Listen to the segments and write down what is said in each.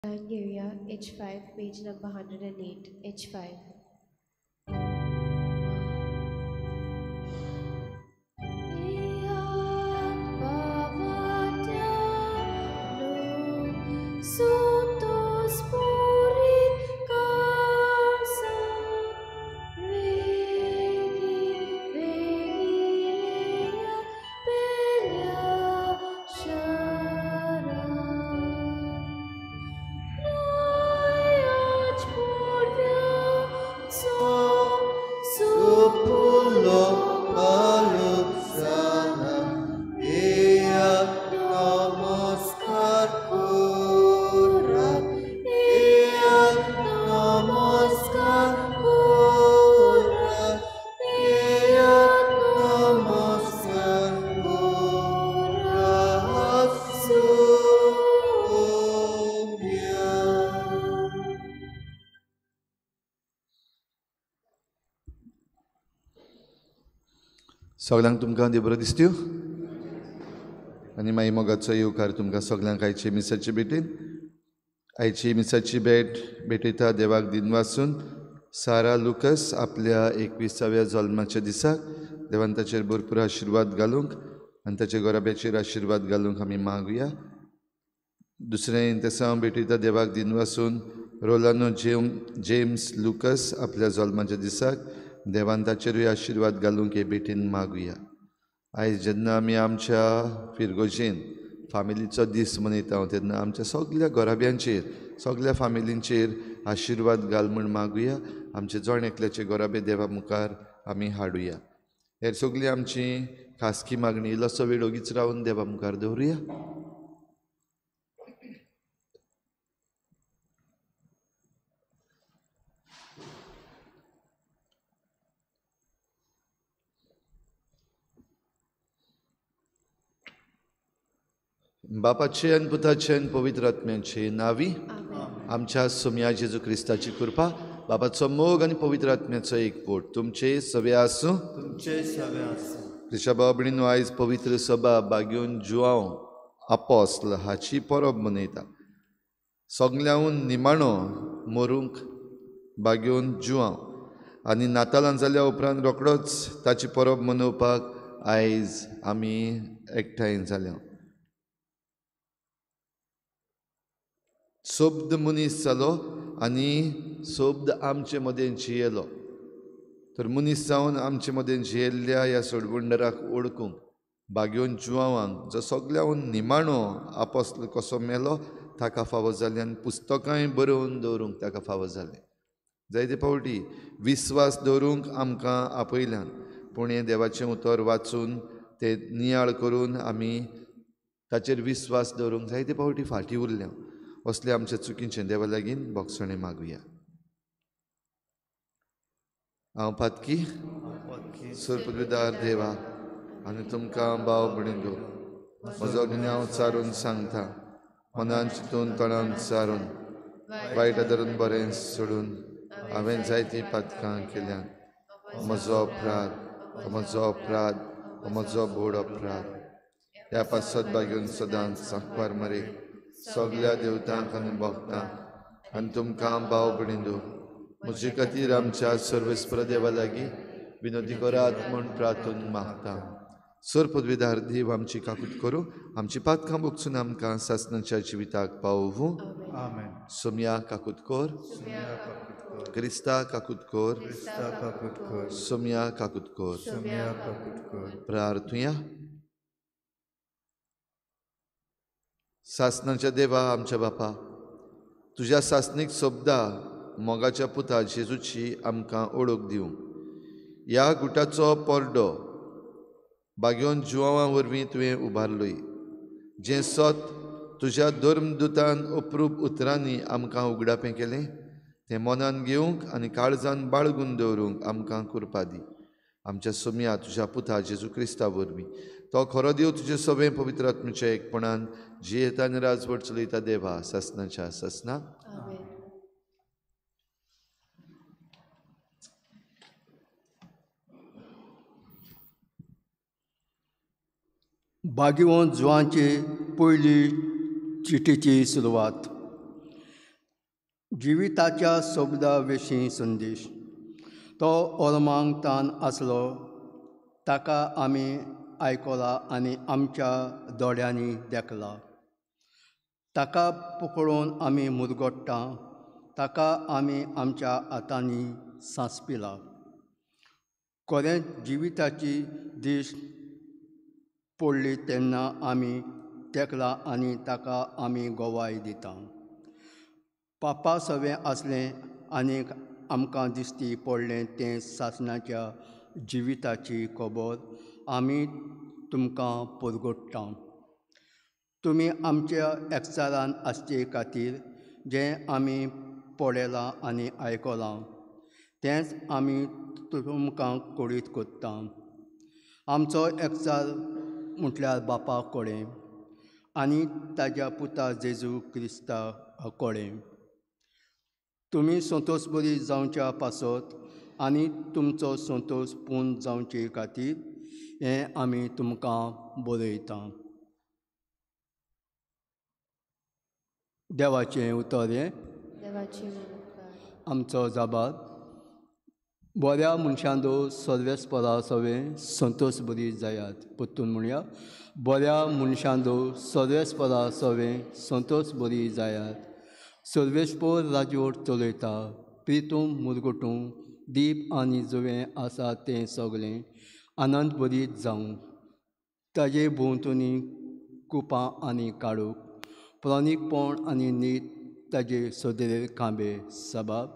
घेऊया H5 page number 108 H5. सगळ्यांक तुमकां देव बरो दिसत्यो आनी मागीर मोगाचो येवकार तुमकां सगळ्यांक आयचे मिसाचे भेटेन. आयची मिसाची भेट भेटयता देवाक दिनवासून सारा लुकस आपल्या 21व्या जल्माच्या दिसाक देवान ताचेर भरपूर आशिर्वाद घालूंक आनी ताच्या गोराब्याचेर आशिर्वाद घालूंक आमी मागुया. दुसरें तेसांव भेटयता देवाक दिनवासून रोलानो जेम्स लुकस आपल्या जल्माच्या दिसाक देवान ताचेरूय आशिर्वाद घालूंक हे भेटीन मागुया. आयज जेन्ना आमी आमच्या फिरगोजेन फामिलीचो दीस मनयता तेन्ना आमच्या सगल्या गोराब्यांचेर सगल्या फामिलींचेर आशिर्वाद घाल म्हूण मागुया. आमचे जण एकल्याचे गोराबे देवा मुखार आमी हाडुया. हेर सगळी आमची खासगी मागणी इल्लोसो वेळ ओगीच रावन देवा मुखार दवरुया. बापाचे आनी पुताचे आनी पवित्र आत्म्याचे नावी आमच्या सोम्या जेजू क्रिस्ताची कृपा, बापाचो मोग आनी पवित्र आत्म्याचो एकवट तुमचे सवे आसूं. तुमचे सवे आसूं. क्रिस्ता भाव भयणींनो, आयज पवित्र सभा बागेवन जुआंव आपोस्ल हाची परब मनयता. सगल्यांहून निमाणो मरूंक बागेवन जुआंव आनी नातालां जाल्या उपरांत रोखडोच ताची परब मनोवपाक आयज आमी एकठांय जाल्या. शब्द मनीस जालो आनी शब्द आमचे मदें जियेलो. तर मनीस जावन आमचे मदें जियेल्ल्या ह्या सोडबुंडराक ओळखूंक बागेवन जुआंवांक जो सगळ्याहून निमाणो आपोस्ल कसो मेलो ताका फावो जालें आनी पुस्तकांय बरोवन दवरूंक ताका फावो जालें. जायते फावटी विस्वास दवरूंक आमकां आपयल्यान, पूण हें देवाचें उतर वाचून तें नियाळ करून आमी ताचेर विस्वास दवरूंक जायते फावटी फाटीं उरल्या. असले आमच्या चुकीचें देवा लागीं बोगसणें मागुया. हांव पातकी सरपदवीदार देवा आनी तुमकां भाव भयणींनो म्हजो गिन्याव चारून सांगता, मनान चिंतून तोंडान चारून वायट धरून बरें सोडून हांवें जायतीं पातकां केल्यात. म्हजो अपराध, म्हजो अपराध, म्हजो व्हड अपराध. ह्या पासत बागेवन सदांच सांकवार मरे सगळ्या देवतांक आनी भक्तांक आनी तुमकां भाव भयणींनो म्हजे खातीर आमच्या सर्वेस्पर देवा लागीं विनोदी करात म्हूण प्रार्थून मागता. सर पदवीदार देव आमची काकूत करूं, आमची पातकां भोगसून आमकां सासणाच्या जिविताक पावोवूं. सोमया काकूत कर, क्रिस्ता काकूत कर, सोमया काकूत कर. प्रार्थुया. सासणाच्या देवा आमच्या बापा, तुज्या सासणीक शब्दा मोगाच्या पुता जेजूची आमकां ओळख दिवं. ह्या गुटाचो परडो बागेवन जुआंवा वरवीं तुवें उबारलोय, जें सत तुज्या धर्मदुतान अप्रूप उतरांनी आमकां उगडापें केलें तें मनान घेवंक आनी काळजान बाळगून दवरूंक आमकां कृपा दी. आमच्या सोमया तुज्या पुता जेजू क्रिस्ता वरवीं तो खरो देव तुजे सगळे पवित्र आत्म्याच्या एकपणान जियेता आनी राजवट चलयता देवा सासणाच्या सासना. भाग्यवंत जुवांची पयली चिटीची सुरवात. जिविताच्या शब्दा विशीं संदेश. तो ओर्मांक तान आसलो, ताका आमी आयकला आनी आमच्या दोळ्यांनी देखला. ताका पळोवन आमी मुरगोट्टा, ताका आमी आमच्या हातांनी सांसपिला. खरें जिविताची दीस पडली तेन्ना आमी देखला आनी ताका आमी गवाय दिता. पापा सवें आसलें आनी आमकां दिश्टी पडलें तें सासणाच्या जिविताची खबर आमी तुमकां परगट्टा. तुमी आमच्या एकचारान आसचे खातीर जें आमी पळयलां आनी आयकलां तेंच आमी तुमकां कळीत करता. आमचो एकचार म्हटल्यार बापा कडेन आनी ताज्या पुता जेजू क्रिस्ता कडेन. तुमी संतोश बरी जावच्या पासत आनी तुमचो संतोश पूर्ण जावचे खातीर हें आमी तुमकां बरयता. देवाचें उतर हें. आमचो जाबाद. बऱ्या मनशांदो सर्वेस्परा सवें संतोश बरी जायात. परतून म्हणया, बऱ्या मनशांदो सर्वेस्परा सवें संतोश बरी जायात. सर्वेस्पर राजवट चलयता, प्रितूम मुरगटूं दीप आनी जुवें आसा तें सगळें आनंद बरीत जावं. ताजे भोंवतणी कुपां आनी काळोख, प्रणीकपण आनी नीत ताजे सदरेर खांबे. सबाब.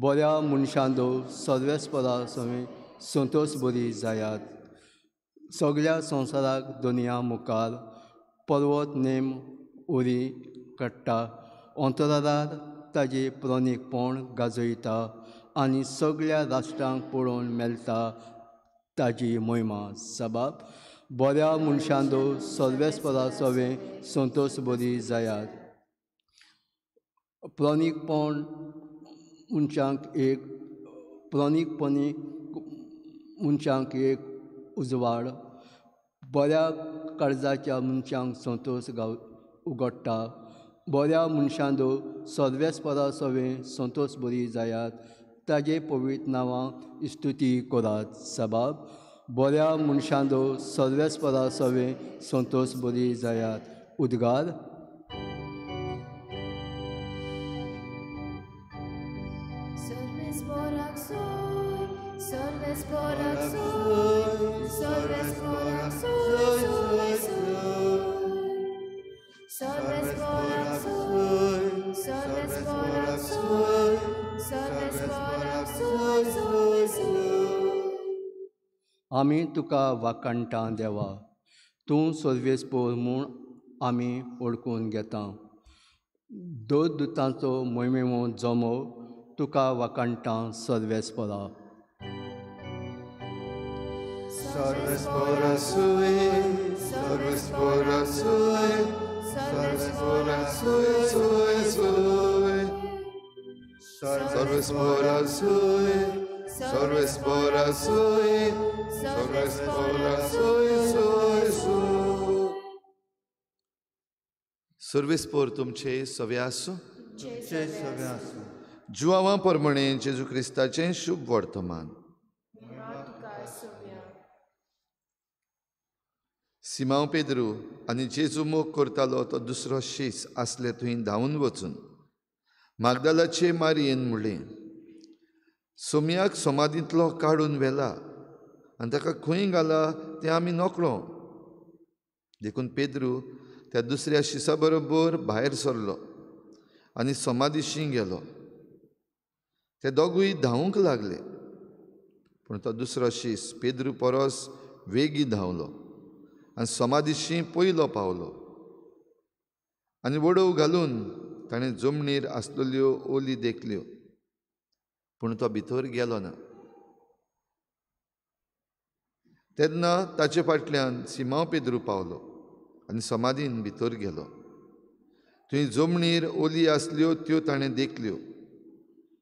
बऱ्या मनशांदो सर्वेस्परा सवें संतोश बरी जायात. सगळ्या संवसाराक दुनिया मुखार पर्वत नेम उरी काडटा, अंतराळार ताजे प्रणीकपण गाजयता आनी सगळ्या राष्ट्रांक पळोवन मेळटा ताजी महिमा. सबाब. बऱ्या मनशांदो सर्वेस्परा सवें संतोश बरी जायात. प्रणीकपण मनशांक एक प्रणीकपणी मनशांक एक उजवाड, बऱ्या काळजाच्या मनशांक संतोश गाव उगडटा. बऱ्या मनशांदो सर्वेस्परा सवें संतोश बरी जायात. ताजे पवित्र नांवां स्तुती करात. सबाब. बऱ्या मनशांदो सर्वेस्परा सवें संतोश बरी जायात. उद्गार. आमी तुका वाखाणटा देवा, तूं सर्वेस्पर म्हूण आमी वळखून घेता. दोन दुतांचो मोहिमेमो जमो तुका वाखाणटा सर्वेस्परा. सर्वेस्परा sui, सर्वेस्परा sui, सर्वेस्परा sui, sui, sui. सर्वेस्परा sui, सर्वेस्परा sui, सर्वेस्परा sui, sui, sui. सर्वेस्पर तुमचे सवे आसूं. जुआवा प्रमाणे जेजू क्रिस्ताचें शुभ वर्तमान. सिमांव पेद्रू आनी जेजू मोग करतालो तो दुसरो शीस आसले थंय धांवून वचून मागदालाचे मारयेन म्हणलें, सोमयाक समाधींतलो काडून व्हेला आनी ताका खंय घाला तें आमी नकळो. देखून पेद्रू त्या दुसऱ्या शिसा बरोबर भायर सरलो आनी समाधीशी गेलो. ते दोगूय धांवूंक लागले, पूण तो दुसरो शीस पेद्रू परस वेगीं धांवलो आनी समाधीशी पयलो पावलो आनी वडोव घालून ताणें जमनीर आसलेल्यो ओली देखल्यो, पूण तो भितर गेलो ना. तेन्ना ताचे फाटल्यान सिमांव पेद्रू पावलो आनी समाधीन भितर गेलो. थंय जमनीर ओली आसल्यो त्यो ताणें देखल्यो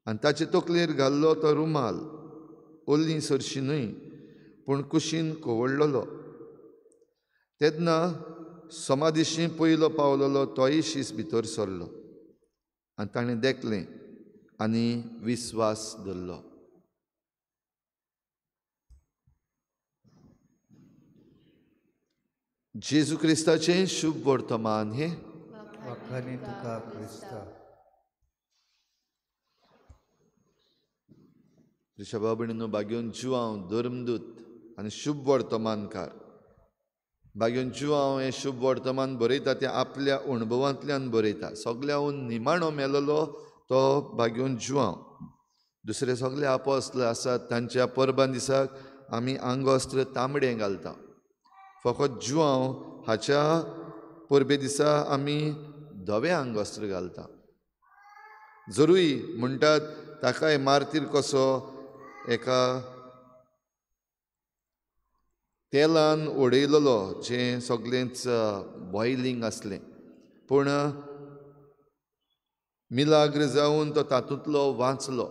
आनी ताचे तकलेर घाल्लो तो रुमाल ओली सरशी न्हय पूण कुशीन कवळ्ळलो. तेन्ना समाधीशी पयलो पावलेलो तोय शीस भितर सरलो आनी ताणें देखलें आनी विस्वास धरलो. जेजू क्रिस्ताचें शुभ वर्तमान हें. वाखाणी तुका क्रिस्ता. ऋषभा भयणीनो, भाग्योन जुआंव धर्मदूत आनी शुभ वर्तमानकार. भाग्योन जुआंव हें शुभ वर्तमान बरयता तें आपल्या अणभवांतल्यान बरयता. सगळ्याहून निमाणो मेलोलो तो भाग्योन जुआंव. दुसरे सगळे आपोस्ल आसात तांच्या परबां दिसाक आमी आंगवस्त्र तांबडें घालता. फकत जुआंव हाच्या परबे दिसा आमी धवें आंगवस्त्र घालता. जरूय म्हणटात ताकाय मार्तीर कसो एका तेलान उडयलेलो जें सगळेंच बॉयलींग आसलें, पूण मिलाग्र जावन तो तातूंतलो वाचलो,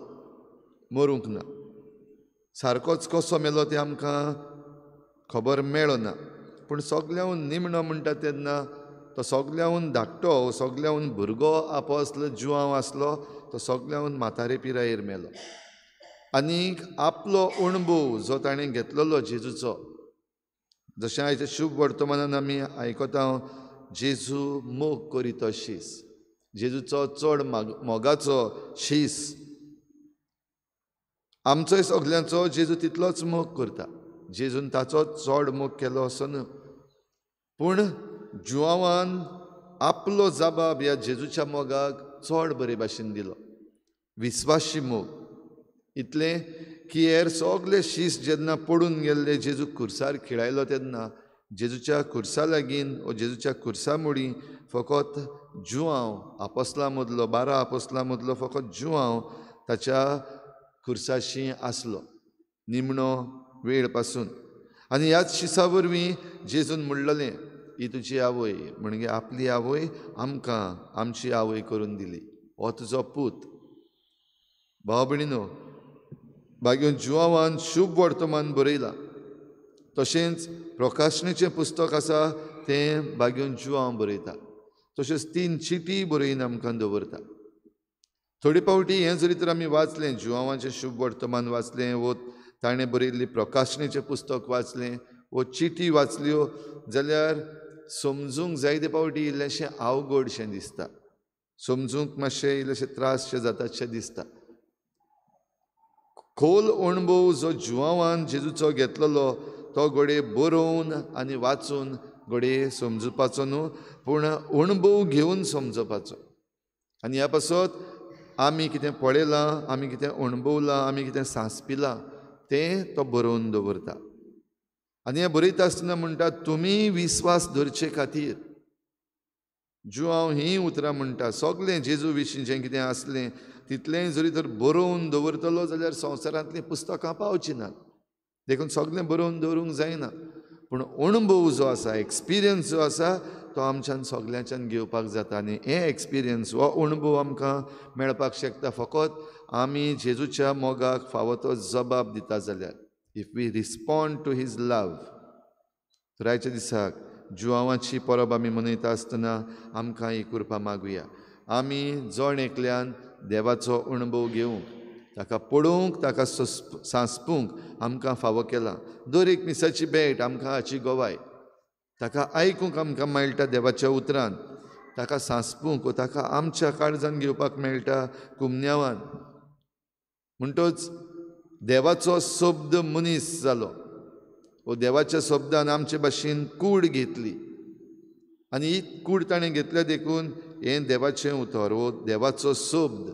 मरूंक ना. सारकोच कसो मेलो तें आमकां खबर मेळना, पूण सगळ्याहून निमणो म्हणटा तेन्ना तो सगळ्याहून धाकटो, सगळ्याहून भुरगो आपोस्ल जुआंव आसलो, तो सगळ्याहून म्हातारे पिरायेर मेलो. आनीक आपलो अणभव जो ताणें घेतलेलो जेजूचो, जशें आयच्या शुभ वर्तमानान आमी आयकता, जेजू मोग करी तो शीस, जेजूचो चड मोगाचो शीस. आमचोय सगल्यांचो जेजू तितलोच मोग करता. जेजून ताचो चड मोग केलो असो न्हू, पूण जुआंवान आपलो जबाब ह्या जेजूच्या मोगाक चड बरे भाशेन दिलो. विस्वाशी मोग इतलें की हेर सगळे शीस जेन्ना पडून गेल्ले, जेजू खुर्सार खिळायलो तेन्ना जेजूच्या खुर्सा लागीं वो जेजूच्या खुर्सा मुडी फकत जुआंव आपोस्लां मदलो, 12 आपोस्लां मदलो फकत जुआंव ताच्या खुर्साशी आसलो निमणो वेळ पासून. आनी ह्याच शिसा वरवीं जेजून म्हणलेलें, ही तुजी आवय, म्हणजे आपली आवय आमकां आमची आवय करून दिली, हो तुजो पूत. भाव भयणीनो, भाग्योन जुआंवान शुभ वर्तमान बरयलां. तशेंच प्रकाशनेचें पुस्तक आसा तें भाग्योन जुआंव बरयता. तशेंच 3 चिटी बरयन आमकां दवरता. थोडे फावटी हें जरी तर आमी वाचलें, जुआंवाचें शुभ वर्तमान वाचलें वो ताणें बरयल्ली प्रकाशनेचें पुस्तक वाचलें वो चिटी वाचल्यो जाल्यार समजूंक जायते फावटी इल्लेशें अवघडशें दिसता, समजूंक मातशें इल्लेशें त्रासशें जाताशें दिसता. खोल अणभव जो जुआंवान जेजूचो घेतलेलो तो घडये बरोवन आनी वाचून घडये समजुपाचो न्हू, पूण अणभव घेवन समजपाचो. आनी ह्या पासत आमी कितें पळयलां, आमी कितें अणभवलां, आमी कितें सांसपिलां तें तो बरोवन दवरता. आनी हें बरयता आसतना म्हणटा, तुमी विस्वास धरचे खातीर. जुआंव हीं उतरां म्हणटा, सगळें जेजू विशीं जें कितें आसलें तितलेंय जरी तर बरोवन दवरतलो जाल्यार संवसारांतलीं पुस्तकां पावचीं नात, देखून सगळें बरोवन दवरूंक जायना. पूण अणभव जो आसा, एक्सपिरियन्स जो आसा तो आमच्यान सगल्यांच्यान घेवपाक जाता. आनी हें एक्सपिरियन्स हो अणभव आमकां मेळपाक शकता फकत आमी जेजूच्या मोगाक फावो तो जबाब दिता जाल्यार. If we respond to his love. तर आयच्या दिसाक जुआंवाची परब आमी मनयता आसतना आमकां ही कृपा मागुया, आमी जण एकल्यान देवाचो अणभव घेवंक, ताका पळोवंक, ताका सांसपूंक आमकां फावो केला. दर एक मिसाची भेट आमकां हाची गवाय, ताका आयकूंक आमकां मेळटा देवाच्या उतरान, ताका सांसपूंक वो ताका आमच्या काळजान घेवपाक मेळटा कुमन्यावान. म्हणटच देवाचो शब्द मनीस जालो वो देवाच्या शब्दान आमचे भाशेन कूड घेतली, आनी ही कूड ताणें घेतल्या देखून हें देवाचें उतर वो देवाचो शब्द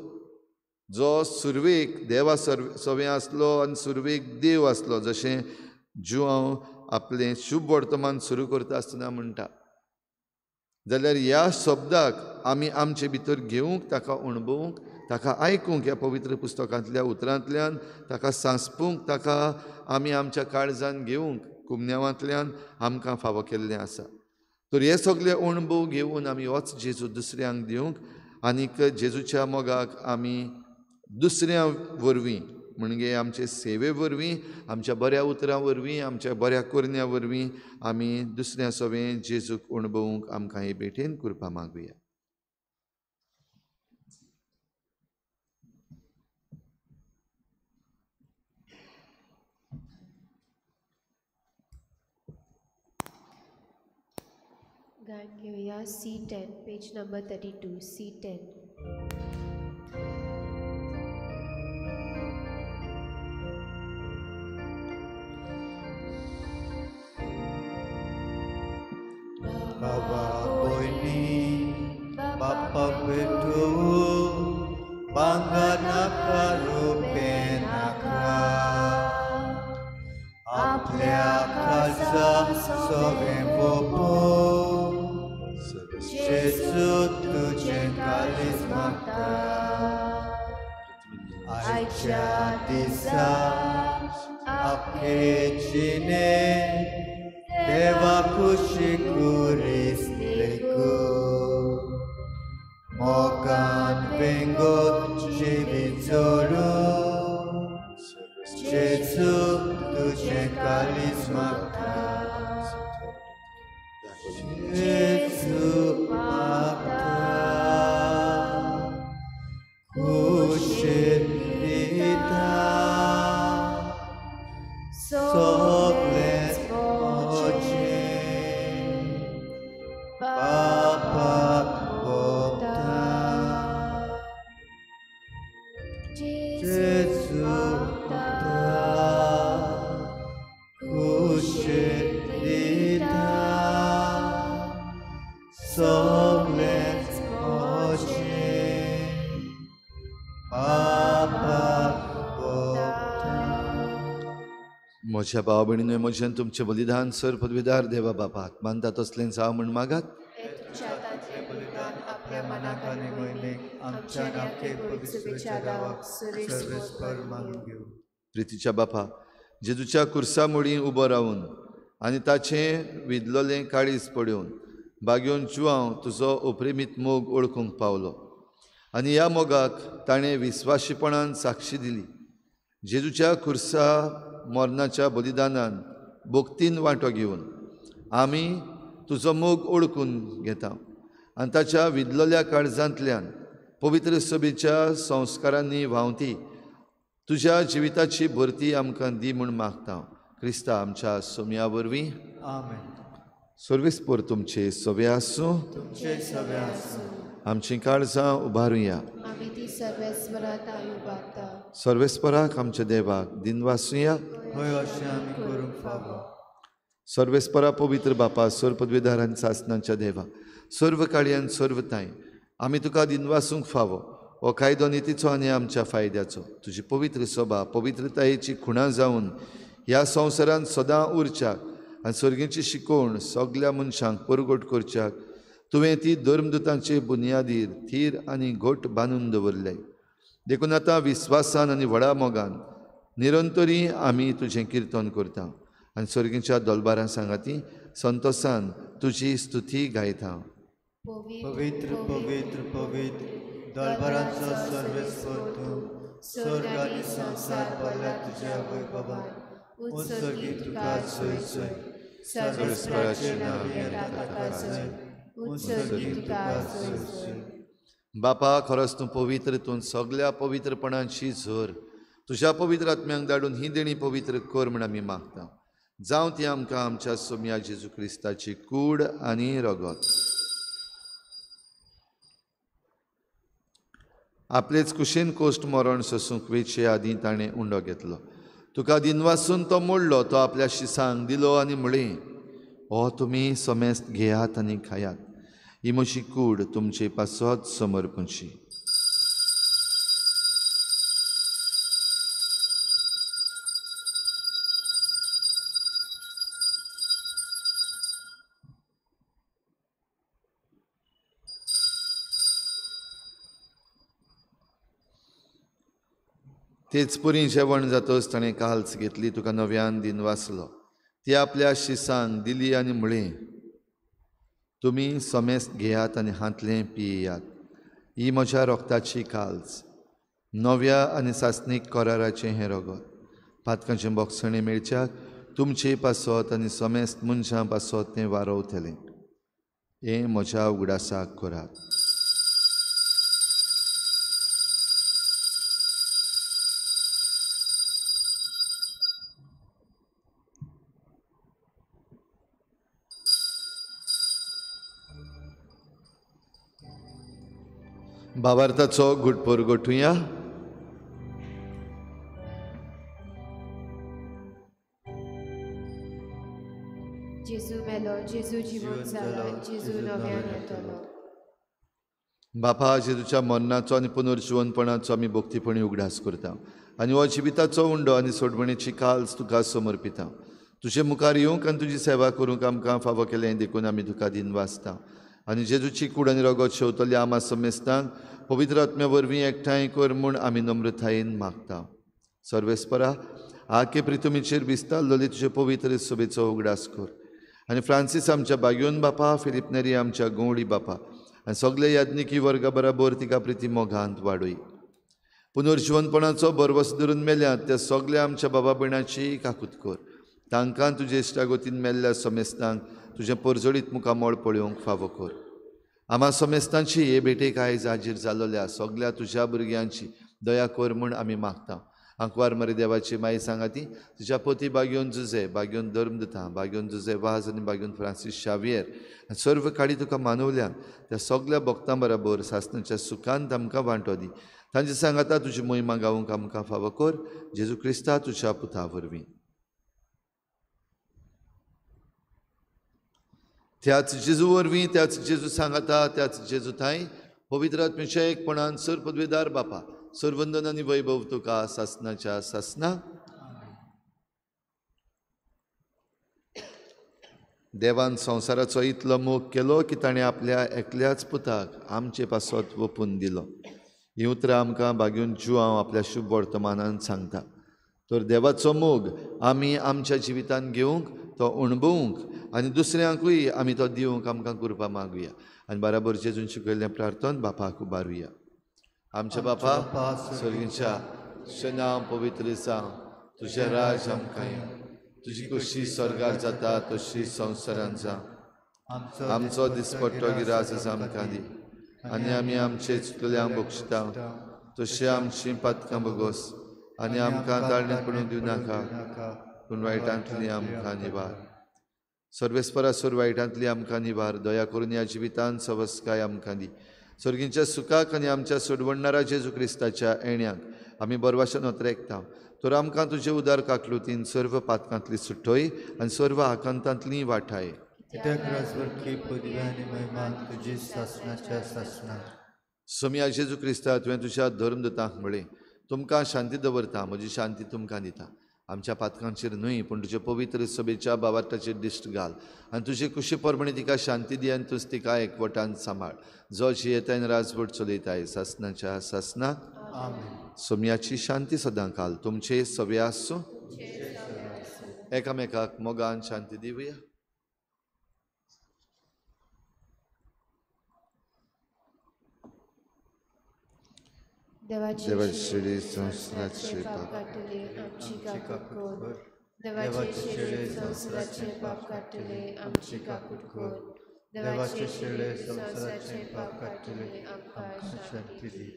जो सुरवेक देवा सवें आसलो आनी सुरवेक देव आसलो, जशें जुआंव आपलें शुभ वर्तमान सुरू करता आसतना म्हणटा. जाल्यार ह्या शब्दाक आमी आमचे भितर घेवंक, ताका अणभवूंक, ताका आयकूंक, ह्या पवित्र पुस्तकांतल्या उतरांतल्यान ताका सांसपूंक, ताका आमी आमच्या काळजान घेवंक कुमन्यावांतल्यान आमकां फावो केल्लें आसा. तर हे सगळे अणभव घेवन आमी होच जेजू दुसऱ्यांक दिवंक आनीक जेजूच्या मोगाक आमी दुसऱ्यां वरवीं, म्हणजे आमचे सेवे वरवीं, आमच्या बऱ्या उतरां वरवीं, आमच्या बऱ्या करण्या वरवीं आमी दुसऱ्या सवें जेजूक अणभवूंक आमकां हे भेटेन कृपा मागुया. गायन घेवया C10, page number 32, C10. बाबा भयणी बाप्पा बेटू बांगा नाका रुपे नाका आपल्या खासा सगळें पोपो जेजू तुजें काळीज मागता आयच्या दिसा आख्खे जिणे देवा खुशी कुरीस लेखू मोगान वेंगोत जिवीत जोडू जेजू तुजें काळीज मागता जेजू मागता खुशी दिता सगळें म्हजें बापाक भोगता जेजू मागता खुशी दिता सगळें म्हजें बापाक भोगता. म्हज्या भाव भयणींनो, म्हजें तुमचें बलिदान सर पदवीदार देवा बापाक मानता तसलें जावं म्हूण मागात. तुमच्या हातांतलें बलिदान आपल्या मनाक आनी मोहिमेक आमच्या नाके पवित्र देवाक सर्वेस्पर मानून घेवं. प्रितीच्या बापा, जेजूच्या कुर्सा मुळीं उबो रावन आनी ताचें विदलोलें काळीज पळोवन बागेवन जुआंव तुजो अप्रेमीत मोग ओळखूंक पावलो आनी ह्या मोगाक ताणें विस्वाशीपणान साक्षी दिली. जेजूच्या कुर्सा मरणाच्या बलिदानान भक्तीन वांटो घेवन आमी तुजो मोग ओळखून घेता आनी ताच्या विदलोल्या काळजांतल्यान पवित्र सभेच्या संस्कारांनी व्हांवती तुज्या जिविताची भरती आमकां दी म्हूण मागता. क्रिस्ता आमच्या सोम्या वरवीं. आमेन. सर्वेस्पर तुमचे सवे आसूं. तुमचे सवे आसूं. आमचीं काळजां उबारुया. आमी ती सर्वेस्परात उबारता. सर्वेस्पराक आमच्या देवाक दिनवासुया. हय, अशें आमी करूंक फावो. सर्वेस्परा पवित्र बापा, सर्व पदवीधार आनी सासनाच्या देवा, सर्व काळयान सर्व तांय आमी तुका दिनवासूंक फावो. हो कायदो नितीचो आनी आमच्या फायद्याचो. तुजी पवित्र सभा पवित्रतायेची खुणा जावन ह्या संवसारांत सदां उरच्याक आनी सर्गीची शिकवण सगल्या मनशांक परगट करच्याक तुवें ती धर्मदुतांचे बुन्यादीर थीर आनी घट बांदून दवरले. देखून आतां विस्वासान आनी व्हडा मोगान निरंतरी आमी तुजें किर्तन करता आनी सर्गीच्या दोलबारां सांगाती संतोसान तुजी स्तुती गायता. पवित्र पवित्र पवित्र दलबारांचो सर्वेस्पर तूं, स्वर्ग आनी संवसार भरल्या तुज्या वैभवान. उत्सर्गी तुका जय जय. सर्वेस्पराचें नांव येता ताका जय. उत्सर्गी तुका जय जय. बापा, खरोच तूं पवित्र, तूं सगल्या पवित्रपणाची झर. तुज्या पवित्र आत्म्यांक धाडून ही देणी पवित्र कर म्हूण आमी मागता. जावं ती आमकां आमच्या सोम्या जेजू क्रिस्ताची कूड आनी रगत. आपलेच कुशीन कोश्ट मरण सोसूंक वेचे आदीं ताणें उंडो घेतलो. तुका दिनवासून तो मोडलो, तो आपल्या शिसांक दिलो आनी म्हळें, हो तुमी समेस्त घेयात आनी खायात. ही म्हजी कूड तुमचे पासत समर्पणची. तेच पुरी जेवण जातच ताणें काल्स घेतली, तुका नव्यान दिनवासलो, ती आपल्या शिसांक दिली आनी म्हळें, तुमी समेस्त घेयात आनी हांतलें पियेयात. ही म्हज्या रोगताची काल्स, नव्या आनी सासणीक कराराचें हें रगत. पातकांचें बोगसणें मेळच्याक तुमचे पासत आनी समेस्त मनशां पासत तें वारोवतलें. हें म्हज्या उगडासाक करात. भावार्थाचो घुटपोर गोठुया. जेजू मेलो, जेजू जिवंत जाला, जेजू नव्यान येतलो. बापा, जेजूच्या मरणाचो आनी पुनर्जिवनपणाचो आमी भक्तीपणी उगडास करता आनी हो जिविताचो उंडो आनी सोडवणेची काल्स तुका समर्पिता. तुजे मुखार येवंक आनी तुजी सेवा करूंक आमकां फावो केलें देखून आमी तुका दिनवासता. आनी जेजूची कूड आनी रगत शेवतली आमा समेस्तांक पवित्र आत्म्या वरवीं एकठांय कर म्हूण आमी नम्रतायेन मागता. सर्वेस्परा, आके प्रितुमीचेर विस्तारलेली तुजे पवित्र सभेचो उगडास कर आनी फ्रांसीस आमच्या बागयोन बापा, फिलीप नेरी आमच्या गवळी बापा आनी सगळे याज्ञिकी वर्गा बराबर तिका प्रिती मोगांत वाडय. पुनर्जिवनपणाचो भरवस धरून मेल्यात त्या सगळ्या आमच्या बाबा भयणाची काकूत कर. तांकां तुजे इश्टागतीन मेल्ल्या समेस्तांक तुजें परजळीत मुखामळ पळोवंक फावो कर. आमा समेस्तांची हे भेटेक आयज हाजीर जालोल्या सगळ्या तुज्या भुरग्यांची दया कर म्हूण आमी मागता. आंकवार मरे देवाची माई सांगाती तुज्या पोती बागयोन जुजे, बागयोन धर्म दिता, बागयोन जुजे वाज आनी बागयोन फ्रांसीस शावियर आनी सर्व काडी तुका मानवल्यान त्या सगळ्या भक्तां बराबर सासणाच्या सुखान आमकां वांटो दी. तांचे सांगाता तुजी मोहिमा गावंक आमकां फावो कर. जेजू क्रिस्ता तुज्या पुता वरवीं. त्याच जेजू वरवीं, त्याच जेजू सांगाता, त्याच जेजू थांय पवित्र आत्म्याच्या एकपणान सर पदवेदार बापा, सर्वंदन आनी वैभव तुका सासनाच्या सासना. देवान संवसाराचो इतलो मोग केलो की ताणें आपल्या एकल्याच पुताक आमचे पासत वपून दिलो. हीं उतरां आमकां बागयोन जुआंव आपल्या शुभ वर्तमानान सांगता. तर देवाचो मोग आमी आमच्या जिवितांत घेवंक, तो अणभवूंक आनी दुसऱ्यांकूय आमी तो दिवंक आमकां कृपा मागुया आनी बराबर जेजून शिकयल्लें प्रार्थन बापाक उबारुया. आमच्या बापा सर्गीच्या, तुजें नांव पवित्र जावं, तुजें राज आमकां येवं, तुजी खोशी स्वर्गार जाता तशी संवसारांत जावं. आमचो दिसपट्टो गिरास आमकां दी आनी आमी आमचे चुकल्यांक बक्षिता तशी आमची पातकां बगोस आनी आमकां ताळणेंत पडूंक दिवं नाका, पूण वायटांतली आमकां निवार. सर्वेस्परा, सोर वायटांतली आमकां निवार. दया करून ह्या जिवितांत सवस्काय आमकां दी. सर्गींच्या सुखाक आनी आमच्या सोडवणणारा जेजू क्रिस्ताच्या येण्याक आमी बरवाशान ओतरेकता. तर आमकां तुजे उदार काकलुतीन सर्व पातकांतली सुटोय आनी सर्व आकांतांतली वाठाय. सोमया जेजू क्रिस्ता, तुवें तुज्या धर्मदूतांक म्हळें, तुमकां शांती दवरता, म्हजी शांती तुमकां दिता. आमच्या पातकांचेर न्हय पूण तुजे पवित्र सभेच्या बावार्थाचेर दिश्ट घाल आनी तुजे कुशी प्रमाणे तिका शांती दी आनी तूंच तिका एकवटान सांबाळ. जो जियेताय आनी राजवट चलयताय सासनाच्या सासनाक. सोमयाची शांती सदां काल तुमचे सवे आसूं. एकामेकाक मोगान शांती दिवया. देवाचे संवसाराचे पाप काडटले आमची काकूट कर. देवाचे शेळे संवसाराचे पाप काडटले आमची काकूट कर. देवाचे शेळे संवसाराचे पाप काडटले आमकां शांती दी.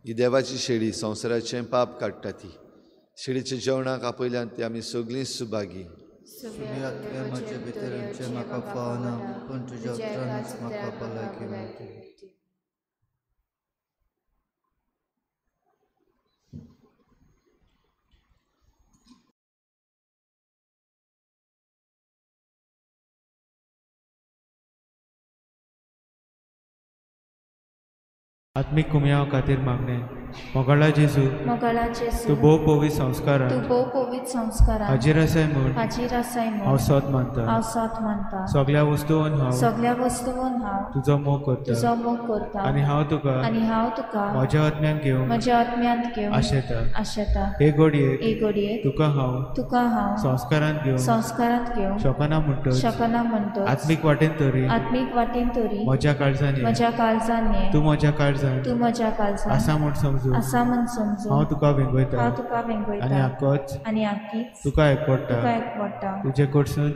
ही देवाची शेळी संवसाराचें पाप काडटा. ती शेळीच्या जेवणाक आपयल्यान ती आमी सगळीं सुभागी. म्हजे भितर येवचें म्हाका फावना, पूण तुज्या उतरानूच म्हाका भलायकी मेळटली. आत्मीक कुमयाव खातीर मागणें. मोगाळा जेजू, तूं भोव पवित्र संस्कारान हाजीर आसाय म्हूण हांव सोद मानता. सगळ्या वस्तून हांव तुजो मोग करता आनी हांव तुका म्हज्या आत्म्यांत घेवंक आशेता. हे घडयेक तुका हांव संस्कारांत घेवंक शकना म्हणटच आत्मीक वाटेन तरी म्हज्या काळजान ये, तूं म्हज्या काळजान आसा म्हूण समजून हांव तुका वेंगयता आनी आक्कीच तुका एकवटा. तुजे कडसून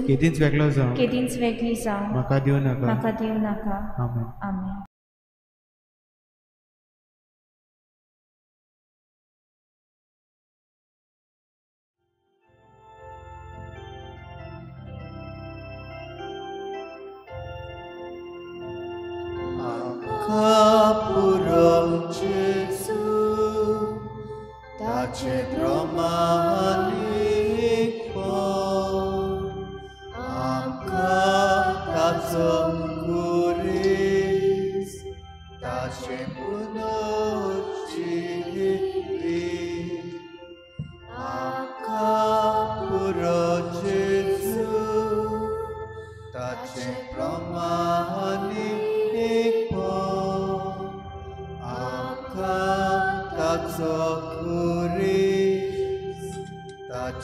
केदींच वेगळो जावं म्हाका दिवं नाका. आमेन.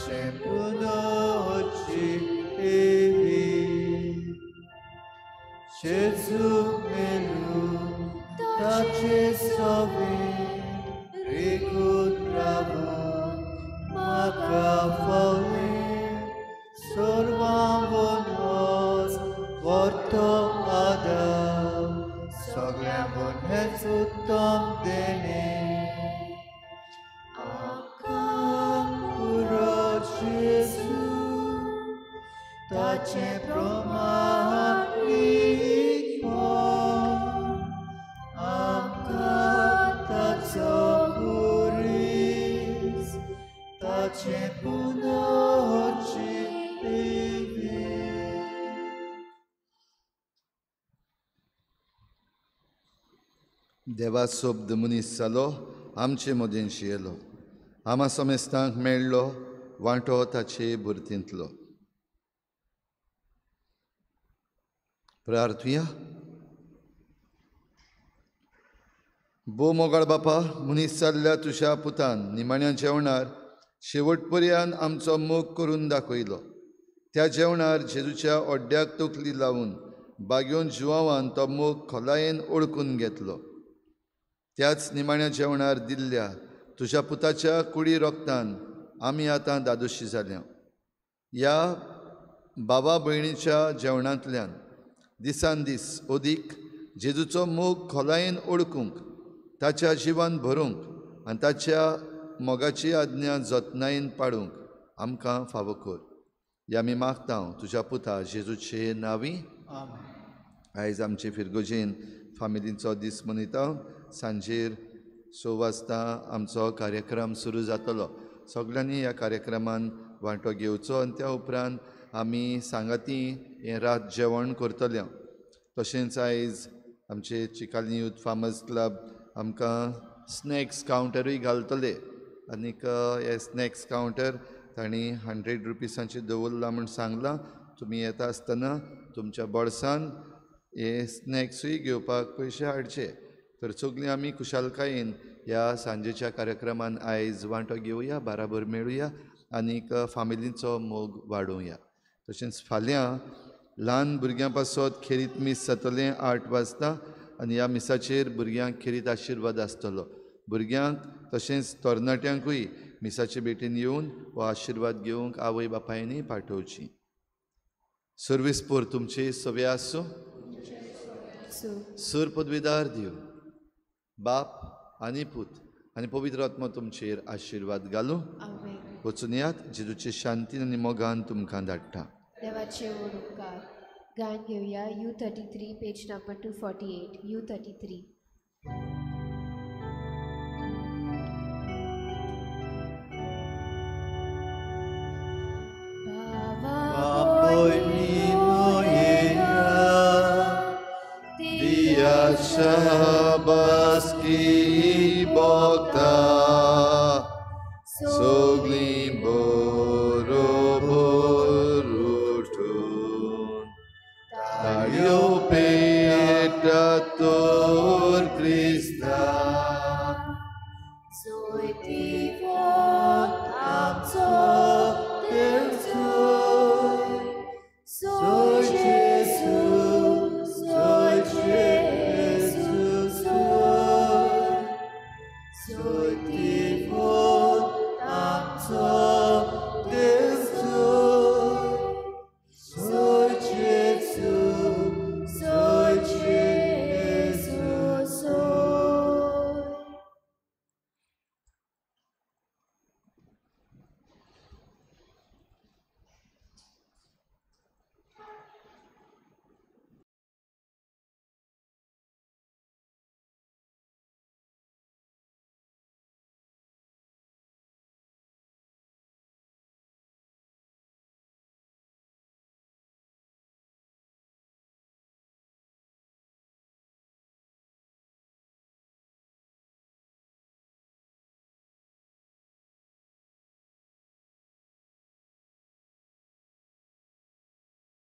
ताचे पुनर्जिवी जेजू मेलू ताचे सवे रिगून रावून म्हाका फावलें सर्वां वच व्हरतो आदार सगळ्यां हेच उत्तम देणें आमकां पुरो जेजू ताचे प्रमाणीकपण आमकां ताचो खुरीस ताचे पुनर्जिवी. देवा शब्द मनीस जालो आमचे मदें शियेलो आमा समेस्तांक मेळ्ळो वांटो ताचे भुरतींतलो. प्रार्थुया. भोव मोगाळ बापा, मनीस जाल्ल्या तुज्या पुतान निमाण्या जेवणार शेवट पर्यंत आमचो मोग करून दाखयलो. त्या जेवणार जेजूच्या ओड्ड्याक तकली लावन बागेवन जुवावान तो मोग खोलायेन ओळखून घेतलो. त्याच निमाण्या जेवणार दिल्ल्या तुज्या पुताच्या कुडी रोगतान आमी आतां दादोशी जाल्या. ह्या बाबा भयणीच्या जेवणांतल्यान दिसान दीस अदीक जेजूचो मोग खोलायेन ओळखूंक, ताच्या जिवान भरूंक आनी ताच्या मोगाची आज्ञा जतनायेन पाडूंक आमकां फावो कर. ह्या आमी मागता तुज्या पुता जेजूचे नांवी. आयज आमचे फिरगोजेन फामिलींचो दीस मनयता. सांजेर 6 वाजता आमचो कार्यक्रम सुरू जातलो. सगळ्यांनी ह्या कार्यक्रमान वांटो घेवचो आनी त्या उपरांत आमी सांगाती हें रात जेवण करतले. तशेंच आयज आमचे चिकाली यूथ फार्मर्स क्लब आमकां स्नॅक्स कावंटरूय घालतले आनीक हे स्नॅक्स कावंटर तांणी 100 रुपीसांचेर दवरलां म्हूण सांगलां. तुमी येता आसतना तुमच्या बोल्सान हे स्नॅक्सूय घेवपाक पयशे हाडचे. तर सगळीं आमी खुशालकायेन ह्या सांजेच्या कार्यक्रमान आयज वांटो घेवया, बाराबर मेळुया आनीक फामिलीचो मोग वाडोवया. तशेंच फाल्यां ल्हान भुरग्यां पासत खेरीत मीस जातलें 8 वाजता आनी ह्या मिसाचेर भुरग्यांक खेरीत आशिर्वाद आसतलो. भुरग्यांक तशेंच तरणाट्यांकूय मिसाचे भेटीन येवन हो आशिर्वाद घेवंक आवय बापायनी पाठोवची. सर्वीस पोर तुमचे सवे आसूं. सूर पदवीदार दिव बाप आनी पूत आनी पवित्र आत्मा तुमचेर आशिर्वाद घालूं. वचून यात जेजूचे शांतीन आनी मोगान तुमकां धाडटा. देवाचे व्हड उपकार. गायन घेवया U 33 page number 248 U 33.